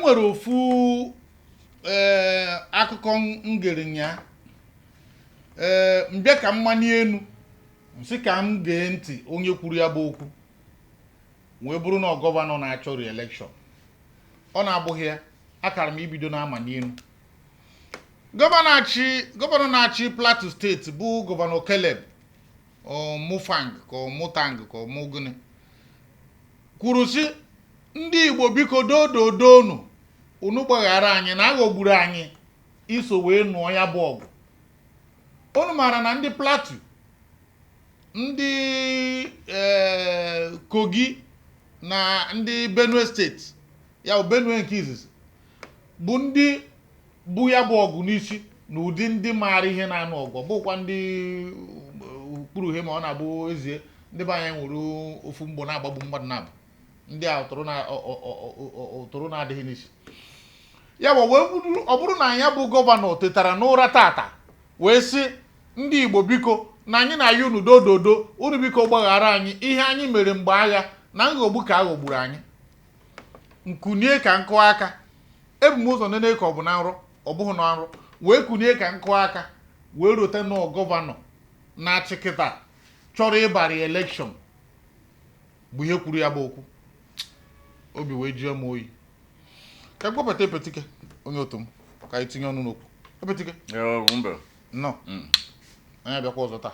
Enwere ofu akụkọ m gere nya, mbịa ka m manie enu nsị ka m gee ntị onye kwuru ya bụ okwu, wee bụrụ na ọ gọvanọ na-achọ re-election. Ọ na-abụghị ya akara m ibido na-ama n'elu. Gọvanọ na-achị Plateau Steeti bụ Gọvanọ Caleb Mufang ka ọ Mutang ka ọ mụ gịnị kwuru sị, "Ndị Igbo, biko, dododonu, unu gbaghara anyị na aghọgburu anyị iso wee nụọ ya bụ ọgụ." Unu maara na ndị Plateau, ndị Kogi na ndị Benue Steeti, ya bụ Benue nke izizi, bụ ndị bụ ya bụ ọgụ n'isi na ụdị ndị maara ihe na-anụ ọgụ. Ọ bụkwa ndị kwuru ihe ma ọ na-abụ ezie ndị be anyị nwere ofu mgbọ na-agbagbu mmadụ na-abụ ndị a ụtụrụ na ụtụrụ na-adịghị n'isi ya bụ wee ọ bụrụ na ya bụ gọvanọ tetara n'ụra tata wee sị, "Ndị Igbo, biko, na anyị na-ayọ unu dododo, unu biko gbaghara anyị ihe anyị mere mgbe agha na nghọgbu ka a ghọgburu anyị," nkunie ka nkụ aka ebu m ụzọ nene ka ọ bụ na nrọ, ọ bụghị na nrọ, wee kunie ka nkụ aka wee rote nọọ gọvanọ na-achị kịta chọrọ ịbara election bụ ihe kwuru ya bụ okwu. Obi wee jụọ m oyi. Ka m kpọbata Epetike, onye otu m, ka anyị tinye ọnụ n'okwu. Epetike. Mba. Nnọọ. Anyị abịakwa ọzọ taa.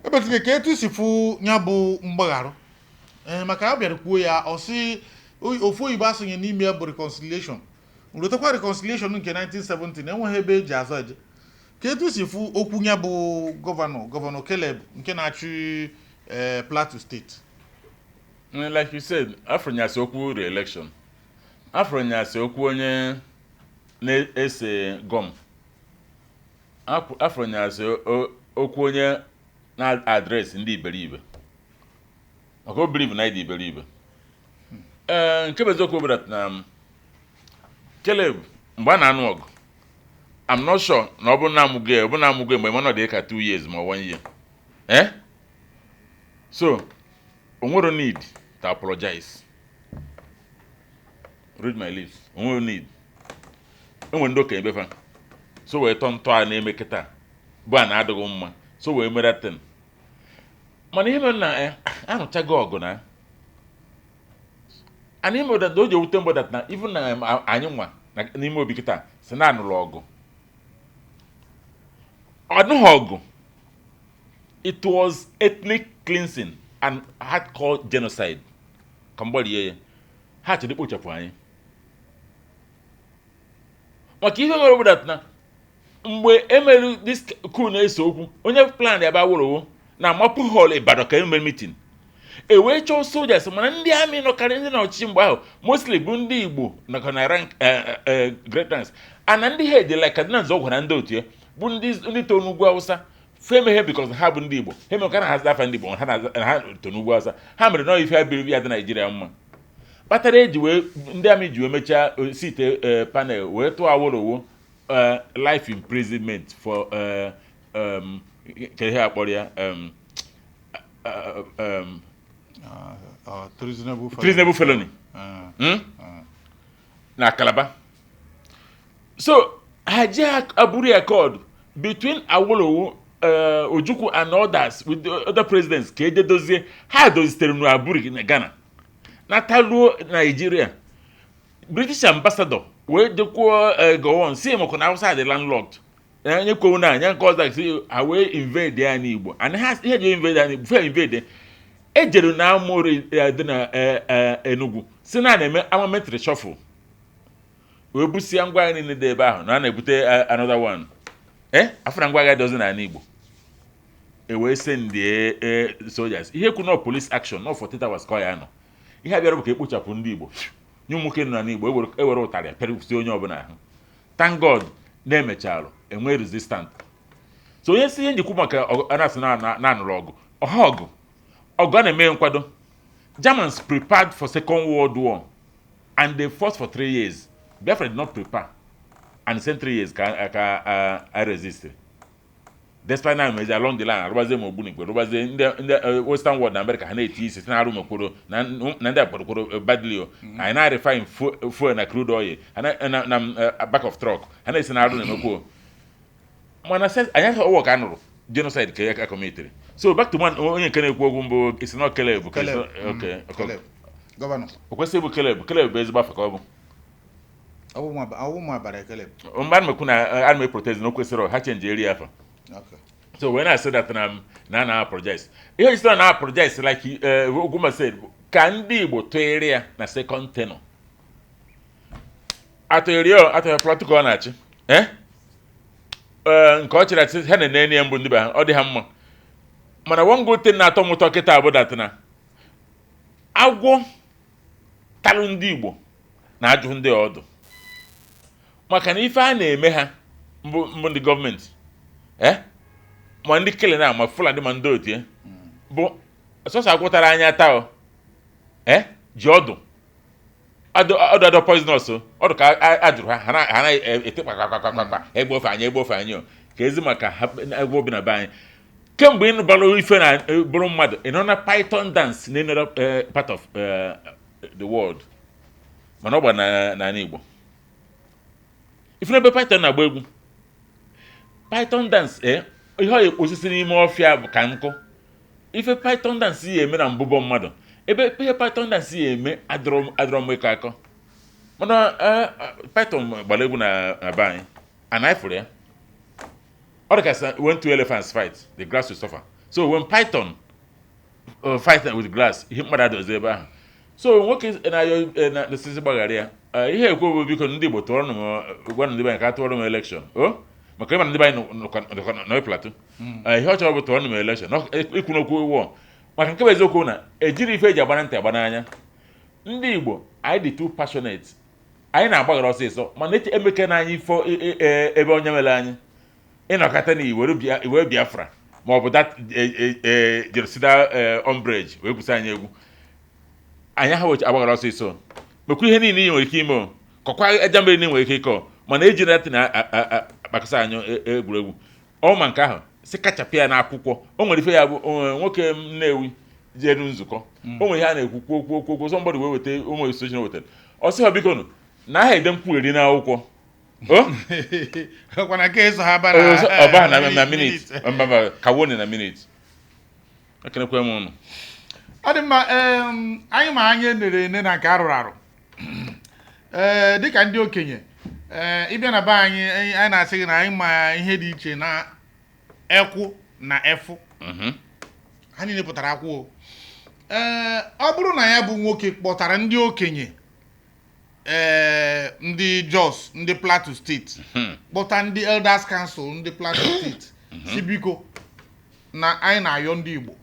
Epetike, ka etu si fụ ya bụ mgbagharụ, ee, maka a bịara kwuo ya, ọ sị ofu oyibo asụnye n'ime ya bụ reconciliation, nrotekwa reconciliation nke 1970 na enweghị ebe eji azọ eje. Ka etu si fụ okwu ya bụ gọvanọ Caleb nke na-achị Plateau Steeti? Like you said, afronyasị okwu re-election, afronyasị okwu onye na-ese gọm, afronyasị okwu onye na-address ndị iberibe, maka o believe na ịdị iberibe. Ee, nke bụ eziokwu bụ that na Caleb, mgbe a na-anụ ọgụ, I'm not sure na ọ bụrụ na amụgo ya, ọ bụrụ na amụgo ya mgbe mana ọ dị ka 2 years ma 1 year, eh, so o nwere need to apologize. Read my lips, o nwere need. Enwere ndị okenye befa so wee tọọ ntọ a na-eme kịta bụ a na-adịghị mma, so wee mere ten. Mana ihe mere na anụchago ọgụ na and ihe mere na o ji ewute mbụ that na even na anyị nwa n'ime obi kịta si na anụrụ ọgụ, ọ nụghị ọgụ. It was ethnic cleansing and hardcore genocide. Ka m gbarie ya, ha chọrọ ikpochapụ anyị, maka ihe mere bụ that na mgbe emere this coup na-ese okwu, onye plan ya bụ Awolowo na Mapo Hall, Ibadan, ka emere meeting, e wee chọọ soldiers. Mana ndị amị nọkarị, ndị na ọchịchị mgbe ahụ mostly bụ ndị Igbo nọkọ na rank, great ranks, and na ndị head like Kaduna Nzọgwa na ndị otu ya bụ ndị to n'ugwu Awụsa. Femeghe because ha bụ ndị Igbo, ha mere ka na hazi afa ndị Igbo ha na ha to n'ugwu Awụsa. Ha mere nọọ ife ha biri ya dị Naijiria mma, kpatara eji wee ndị amị ji wee mechaa sit panel wee tụọ Awolowo life imprisonment for ka ihe akpọrọ ya Treasonable felony. Treasonable felony. Na Calabar. So ha ji Aburi Accord between Awolowo, Ojukwu and others with the other presidents ka eje dozie. Ha dozitere na Aburi na Ghana, nataluo Nigeria. British ambassador wee jekwuo Gowon si maka na Hausa dị landlocked, onye kwewu na anya nke ọzọ si ha wee invade ya n'Igbo. And ha ihe ji invade ya n'Igbo fe invade ejere na Amori dị na Enugu, si na na-eme armament reshuffle, wee busie ngwa agha niile dị ebe ahụ na a na-ebute another one, afọ na ngwa agha dozi n'ala Igbo. E wee sendie soldiers. Ihe kwu nọ police action nọ 48 hours ka ọ ya nọ. Ihe a bịara bụ ka ekpochapụ ndị Igbo nye ụmụ nwoke nọ n'ala Igbo. Ewere ụtarị pịarịsị onye ọbụla ahụ. Thank God na-emechalụ enwe resistant. So onye si ihe njikwu maka a na-asị na anụrụ ọgụ ọha, ọgụ ọgụ a na-eme nkwado. Germans prepared for Second World War and they fought for 3 years. Biafra did not prepare, and the same 3 years ka a resist. Despite na mezi along the line arụbazie ma ogbunigwe, rụbazie ndị western world na America, ha na-eti isi si na-arụ mekworo na ndị akpọrọkworo badly o. Anyị na-refine fuel na crude oil ha na back of truck, ha na-esi na arụ na-emekwo. Mana anyị ọwọ ka a nụrụ genocide ka ya committed. So back to one onye nke na-ekwu okwu mbụ, isi na Caleb. Caleb. Okay. Caleb. Gọvanọ. O kwesịghị ịbụ Caleb. Caleb bụ ezigbo afa ka ọ bụ. Ọ bụ ụmụ abalị Caleb. Mgbe a na-ekwu na a na protest na o kwesịrị ha change eri afa. So when I say that na na apologize, ihe isi na apologize, like Oguma said, ka ndị Igbo tụgharị ya na second tenor, atụgharị ya, atụgharị Plateau ka ọ na-achị, eh nke ọ chịrị achị, ha na-enene ya mbụ ndị be ha, ọ dị ha mma. Mana one good thing na-atọ m ụtọ kịta bụ that na agwọ talụ ndị Igbo na-ajụ ndị ọdụ, maka na ife a na-eme ha mbụ ndị gọọmenti, ma ndị kele na ma Fulani ma ndị otu ya bụ sọsọ agwụtara anya taa o ji ọdụ ọdụ ọdụ poisonous o ọdụ ka a jụrụ ha, ha na-ete kpakpakpakpakpa egbe ofe anyị, egbe ofe anyị o ka ezi maka ha egbe obi na be anyị kemgbe ị bara ife na bụrụ mmadụ. Ị nọ na python dance na another part of the world, mana ọ gba n'ala Igbo ife n'ebe python na-agba egwu python dance, ihe ọ osisi n'ime ọfịa bụ ka nkụ. Ife python dance ya eme na mbụbọ mmadụ, ebe ihe python dance ya eme adọrọ m ịkọ akọ. Mana python gbara egwu na be anyị and anyị fụrụ ya. Ọ dị ka when two elephants fight, the grass will suffer. So when python fight with grass, ihe mmadụ adọzi ebe ahụ. So nwoke na-ayọ na sisi gbaghara ya, ihe ekwu bụ biko ndị Igbo tụọrọ m, gwa ndị be anyị ka a tụọrọ m election o, maka ịma ndị be anyị nọ Plateau. Ihe ọ chọrọ bụ tụọrọ m election, ikwu n'okwu wọ, maka nke bụ eziokwu na ejiri ife eji agba na ntị agba n'anya. Ndị Igbo anyị dị too passionate, anyị na-agbaghara ọsịsọ, mana emeke na anyị ifo ebe onye mere anyị ịnọkọta na iwere Biafra ma ọ bụ that genocidal umbrage wee gwusa anyị egwu. Anyị ha agbaghara ọsịsọ, mekwa ihe niile ị nwere ike ime o kọkwa aja mmiri niile nwere ike ịkọ, mana eji na na akpakọsa anyị egwuregwu ọ. Ma nke ahụ si kachapụ ya n'akwụkwọ. O nwere ife ya bụ nwoke Nnewi jeru nzukọ, o nwere ihe a na-ekwu kwuo kwuo kwuo kwuo, somebody wee weta ụmụ institution wetara, ọ sị ha biko nụ na aha ede nkwugheri n'akwụkwọ o. Kwana ka eso ha bara. Ọ baha na minute, mba mba, kawone na minute. Ekenekwe m ụnụ. Ọ dị mma. Anyị ma anya enere ene na nke arụrụ arụ, ee, dịka ndị okenye, ee, ịbịa na be anyị, anyị na-asị gị na anyị ma ihe dị iche na ekwụ na efụ. Ha niile pụtara akwụ o. Ee, ọ bụrụ na ya bụ nwoke kpọtara ndị okenye, ee, ndị Jos, ndị Plateau Steeti, kpọta ndị Elders Council ndị Plateau Steeti, si biko na anyị na-ayọ ndị Igbo,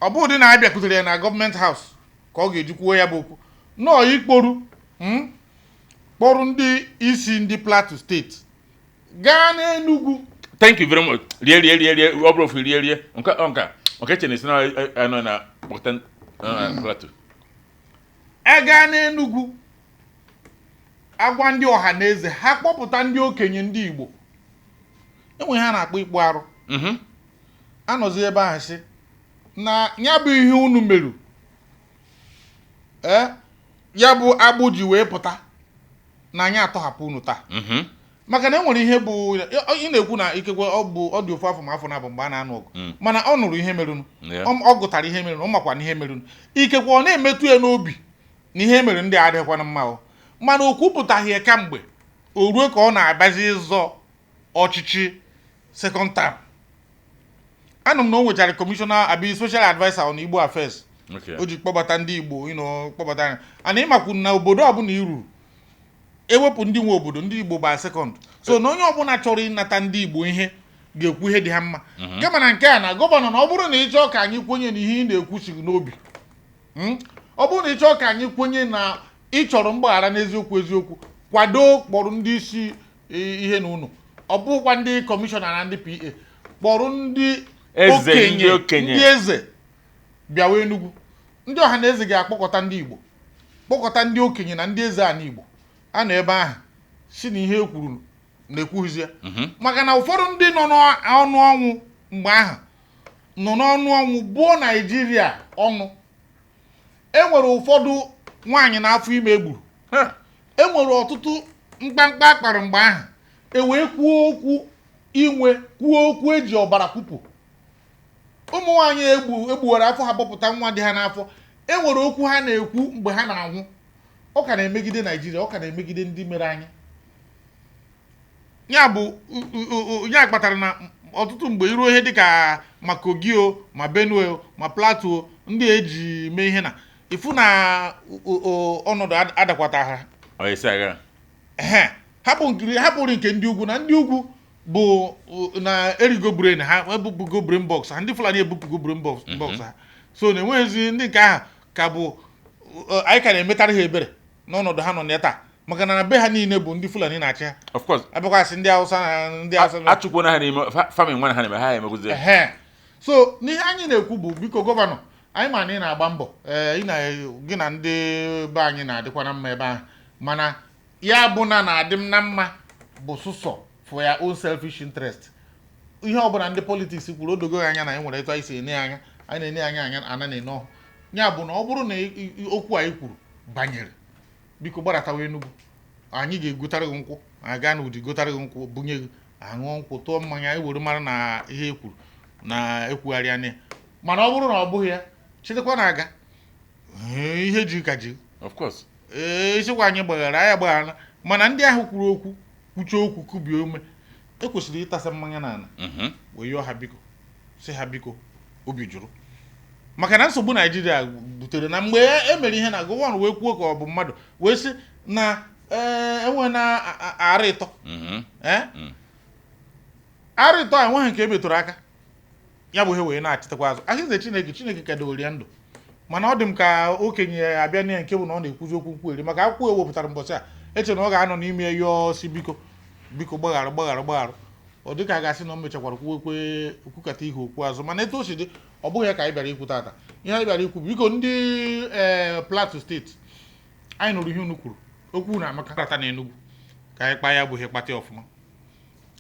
ọ bụrụ dị na anyị bịakwutere ya na government house ka ọ ga-eji kwuo ya bụ okwu nọọ ikporu, kpọrọ ndị isi ndị Plateau Steeti gaa n'Enugu. Thank you very much. Rie rie rie rie, ọ bụrụ ofu rie rie nke ọ nka nke eche na esi na anọ na kpọta na Plateau. E gaa n'Enugu agwa ndị ọha na eze ha kpọpụta ndị okenye ndị Igbo enwe ha na-akpọ ikpu arụ, anọzi ebe ahụ sị na ya bụ ihe unu meru, ee, ya bụ agbụ ji wee pụta na anyị atọhapụ unu taa, maka na e nwere ihe bụ ị na-ekwu na ikekwe ọ bụ ọ dị ofu afọ ma afọ na-abụ mgbe a na-anụ ọgụ, mana ọ nụrụ ihe merụnụ, ọ gụtara ihe merụnụ, ọ makwa na ihe merụnụ, ikekwe ọ na-emetụ ya n'obi na ihe mere ndị a adịghịkwana mma o, mana o kwupụtaghị ya kamgbe o ruo ka ọ na-abazi ịzọ ọchịchị second term. Anụ m na o nwechara kọmishọna abi special adviser on Igbo affairs o ji kpọbata ndị Igbo, kpọbata anyị ana ịmakwu na obodo ọbụla i ruru ewepụ ndị nwe obodo, ndị Igbo ba second. So na onye ọbụla chọrọ ịnata ndị Igbo ihe ga-ekwu ihe dị ha mma, kama na nke a na gọvanọ na ọ bụrụ na ị chọọ ka anyị kwenye na ihe ị na-ekwu siri n'obi, ọ bụrụ na ị chọọ ka anyị kwenye na ị chọrọ mgbaghara n'eziokwu eziokwu, kwado kpọrọ ndị isi ihe na ụnụ, ọ bụghịkwa ndị kọmishọna na ndị PA, kpọrọ ndị eze, ndị okenye. Ndị eze bịawa Enugu. Ndị ọha na eze ga-akpọkọta ndị Igbo, kpọkọta ndị okenye na ndị eze ala Igbo a nọ ebe ahụ, si na ihe e kwuru. Na-ekwughịzi ya maka na ụfọdụ ndị nọ n'ọnụ ọnwụ mgbe ahụ nọ n'ọnụ ọnwụ buo Naijiria ọnụ. E nwere ụfọdụ nwaanyị na-afọ ime egburu. E nwere ọtụtụ mkpamkpa akpara mgbe ahụ, e wee kwuo okwu inwe, kwuo okwu eji ọbara kwupụ. Ụmụ nwaanyị egbu egbuwara afọ ha bọpụta nwa dị ha n'afọ. E nwere okwu ha na-ekwu mgbe ha na-anwụ. Ọ ka na-emegide Naijiria, ọ ka na-emegide ndị mere anyị. Ya bụ ya kpatara na ọtụtụ mgbe iruo ihe dịka ma Kogi o, ma Benue o, ma Plateau o, ndị eji mee ihe na ifu na ọnọdụ adakwata ha. Ọ esi agha. Ehe, hapụ nkiri, hapụrụ nke ndị ugwu na ndị ugwu bụ na erigo brain ha, ebupụgo brain box ha. Ndị Fulani ebupụgo brain box ha, so na enweghịzi ndị nke ahụ ka bụ anyị ka na-emetara ha ebere n'ọnọdụ ha nọ na ya taa, maka na na be ha niile bụ ndị Fulani na-achị ha. Of course. Abịakwasị ndị Hausa na ndị Hausa Achụkwu ha n'ime farming nwa ha na-eme, ha emekwuzi. Ehe, so n'ihe anyị na-ekwu bụ, biko gọvanọ anyị, ma na ị na-agba mbọ, ee, ị na gị na ndị be anyị na-adịkwa na mma ebe ahụ, mana ya bụ na na-adị m na mma bụ sụsọ for your own selfish interest. Ihe ọbụla ndị politics kwuru, o dogo ya anya na anyị nwere etu anyị si ene anya, anyị na-ene anya anya ana na-ene ọhụ. Ya bụ na ọ bụrụ na okwu anyị kwuru banyere, biko gbadatawa Enugu, anyị ga-egotara gị nkwụ. Anyị gaa n'ụdị gotara gị nkwụ, bunye gị, aṅụọ nkwụ, tụọ mmanya, anyị were mara na ihe e kwuru na ekwugharị anya ya. Mana ọ bụrụ na ọ bụghị ya, chetakwa na-aga. Ee, ihe ji ka ji. Of course. Ee, ịsịkwa anyị gbaghara, anyị agbaghara, mana ndị ahụ kwuru okwu, kwuchie okwu, kubie ume, ekwesịrị ịtasa mmanya n'ala wee yọọ ha biko, sị ha biko, obi jụrụ, maka na nsogbu Naijiria butere na mgbe e mere ihe na Gowon wee kwuo ka ọ bụ mmadụ wee sị na ee, enwe na ara ịtọ. Ee, ara ịtọ a enweghị nke e metụrụ aka. Ya bụ ihe wee na-achịtakwa azụ ahịze. Chineke, Chineke kadowere ya ndụ, mana ọ dị m ka okenye abịa na ya nke bụ na ọ na-ekwuzi okwu nkwugheri, maka akwụkwọ ewepụtara mbọchị a, eche na ọ ga-anọ n'ime yọọ si biko, biko, gbaghara, gbaghara, gbaghara. Ọ dị ka a ga-asị na o mechakwara kwuwekwe kwukata ihe okwu azụ. Mana etu o si dị, ọ bụghị ya ka anyị bịara ikwu tata. Ihe anyị bịara ikwu bụ, biko, ndị ee Plateau Steeti, anyị nụrụ ihe unu kwuru. Okwu na amaka rata na Enugu ka anyị kpaa ya bụ ihe kpata ya ọfụma.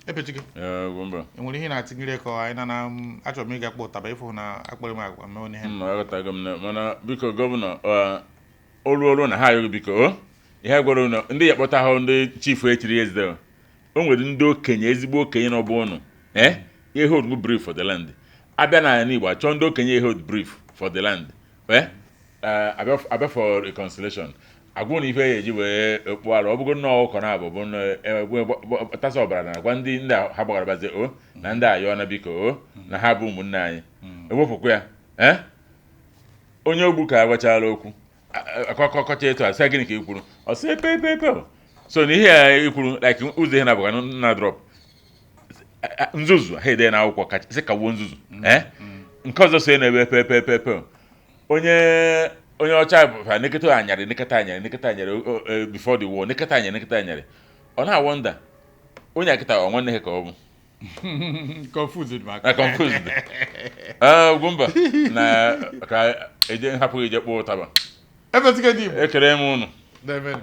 Epechike. Ee, Ugwumba. Enwere ihe ị na-atinyere ka anyị na achọrọ m ịga kpọ ụtaba ịfụ na akpọrọ m agwa mewe ihe. Mma, aghọtago m na, mana biko gọvanọ, olu olu na ha ayọghị, biko o ihe gwara unu ndị ya kpọta ha, ndị chief echiri eze o nwere ndị okenye, ezigbo okenye n'ọbụ ụnụ eh ihe hold brief for the land. Abịa na ala Igbo, achọọ ndị okenye hold brief for the land, eh abịa, abịa for reconciliation, agwụ na ife ya eji wee kpụọ arụ. Ọ bụgo nnọọ ụkọ na abụ bụ tasa ọbara na agwa ndị a ha gbagarabazie o na ndị ayọọ na biko o na ha bụ ụmụnne anyị, ewepụkwa ya. Eh, onye ogbu ka agwachala okwu akọkọcha etu a, sị gịnị ka ị kwuru? Ọ sị epe epe epe o. So na ihe a i kwuru, like ụzọ ihe na-abụga na drop nzuzu ha ede n'akwụkwọ kacha sị kagbuo nzuzu. Eh, nke ọzọ so na-ebe epe epe epe epe o. Onye ọcha bụ neketa anyarị, neketa anyarị, neketa anyarị before the war, neketa anyarị, neketa anyarị, ọ na-awonder onye akịta ọ nwanne ha ka ọ bụ. Confused maka Na confused. Ee, Ugwumba, na ka eje hapụ ije kpụọ ụtaba. Epechike dị Igbo. Ekele m ụnụ. Amen.